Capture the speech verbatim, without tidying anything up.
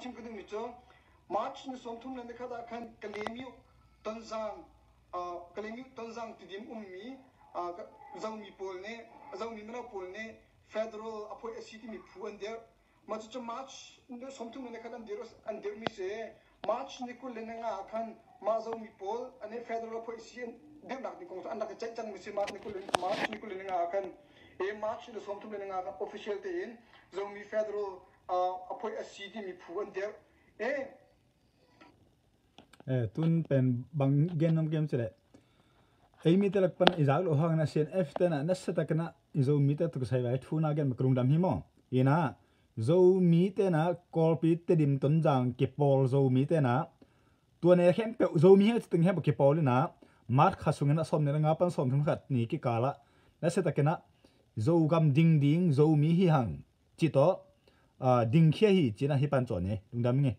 Cim ka duh mi cu March ni sawmthum le ni khat ah khan Kalemyo Tonzang, ah, Kalemyo Tonzang Tidim ummi, ah, ka, Zomi pawl ne, Zomi mino pawl ne federal a phoih a si timi phu an dirh. Ma cucu March ni sawmthum le ni khat an dirh, an dirh mi si. March ni kul le ni nga ah khan mah Zomi pawl a ne federal a phoih a si an dirhnak ding kong cu an rak i ceih cang mi si. March ni kul le, March ni kul le ni nga ah khan, eh, March ni sawmthum le ni nga ah khan official tein Zomi federal, ah, a phoih a si timi phu an dirh. Eh, Eh, tun pen bang gen nuam kem cileh, ei mite lak pan i zak loh hangin a C N F tenah nasiatakinah i Zomite tuk sai vai thuna gen ma ka lungdam hi maw? Inah Zomi tenah Kawlpi Tedim Tonzang kipawl Zomi tenah tua ne khempeuh Zomi hi a citing khempeuh kipawl inah March kha sungin a sawm ni le nga pan sawmthum khat ni kikalah nasiatakinah Zogam ding ding Zomi hi hang ci tawh, ah, dingkhia hi cinah hi pan cawn hi. Lungdam ing e.